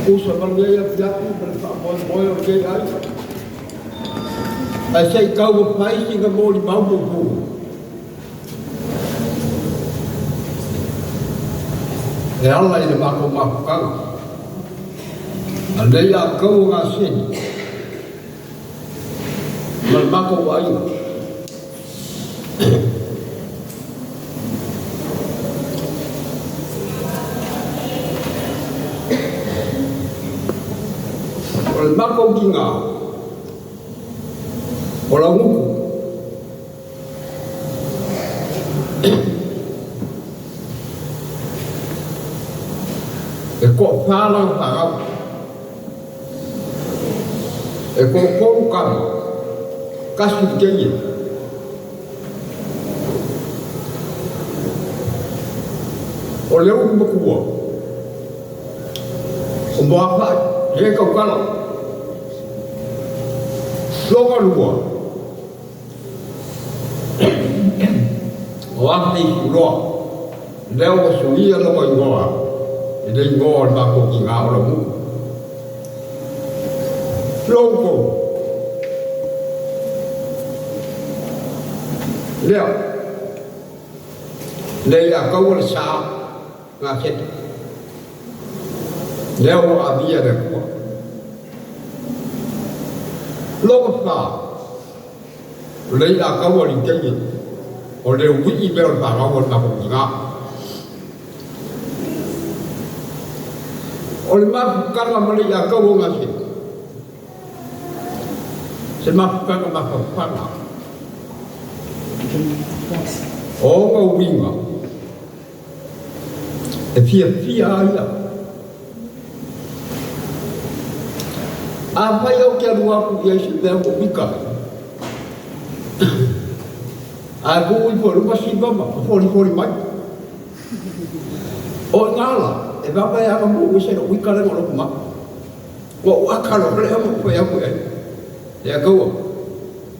Usa ma lenei afiafi ma le faamoemoe o lenei aiga. Ae se i taumafai sina molimau muamua. E ala i le matou mafutaga a lenei atau o gaseni ma le matou aiga. O le matou tiga o Laugutu e toafa lana fanau. E toatolu tama, tasi le teine. O le ulu matua, o Moafa'i, e tautala. Lona lua, o Afe Ituloa, lea ua suia lona igoa i le igoa o le matou tiga o Lamutu. Lona tolu, lea, lea ia taua le sa Gaseta, lea ua avia e le Atua. Lona fa, o le i'a taua liteine, o le ui'i mea o le fanau a le matou tina. O le mafutaga ma le i'a taua o Gaseta, se mafutaga mafaufana. O ona uiga, E fiafia ai au. Afai ou te alu atu i ai se mea ua wika ai, ae tuu ifo i luma siva ma folifoli mai. O i ina la, e vave ai ana mou ese lou wika lea na lotu mai. Ua ou aka loa lea ma ou fai atu i ai, Ea kaua,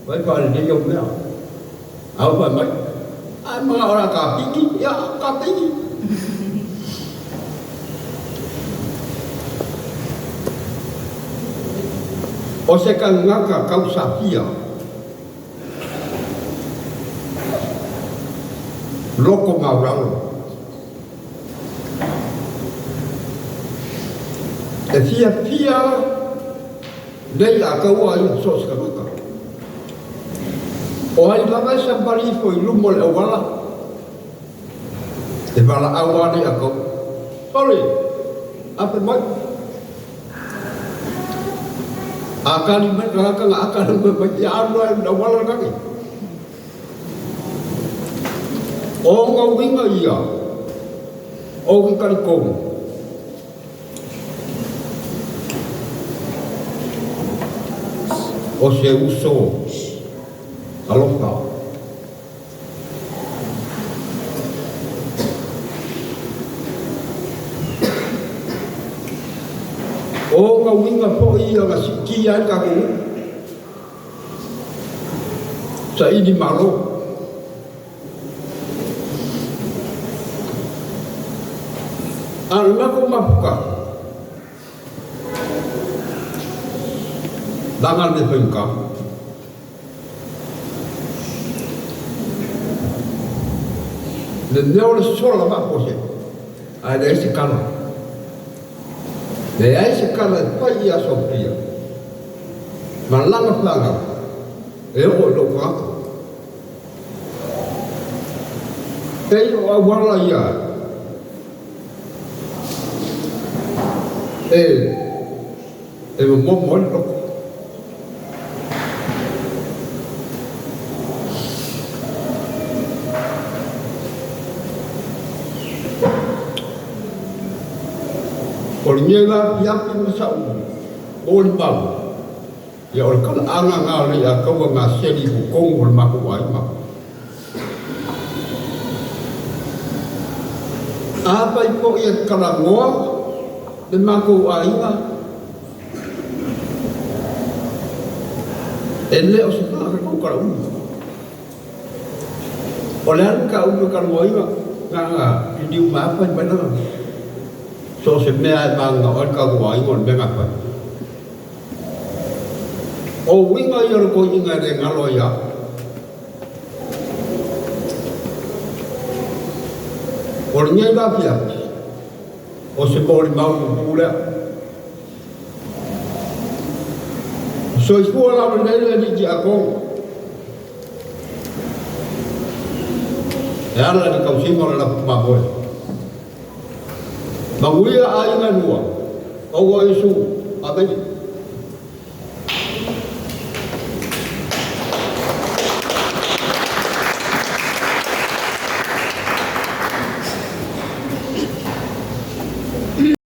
vai faalelei au mea. A ua fai mai, Ai manao o le a kapiki, ia, kapiki. O se kangaka kausafia, loko maulalo. E fiafia nei a kaua ai so o se kanaka. O ai lava e savali ifo i luma o le auala, e valaau lava nei a kaua. Sorry, afe mai. A kali mai tagata na aka luma mai, ia alu ai le auala lagi. O ngā uiga ia o ke talitonu. O se uso alofa. O ngā uiga foi ia na siitia ai le tatou nuu. Saili Malo. A o le matou mafuta, laga le mea faigata. Le mea o le sola faafuasei, ae leai se kala. Leai se kala e fai ia Sofia ma lana fanau e oo i lou tagata. Pei o auala ia e e momomo ai le loto. O lenei la afiafi ma sa'u molimau, ia o le talaaga na o le ia taua gaseni i totonu o le matou aiga. Afai foi e talanoa le matou aiga, e le o se tagata tautalauma. O le a le mataupu e talanoaina, na ona liliu mai lava fai mai lana So o se mea e magagao ai le tatou aiga o le mea na fai. O uiga ia o le toeaina e le galo ai ia au. O lenei la afiafi, o se molimau pupuu lea. Soifua laulelei le alii tiakono e ala i le tausiga o le lafu mamoe. Manuia aiga e lua, aua Iesu. Amene.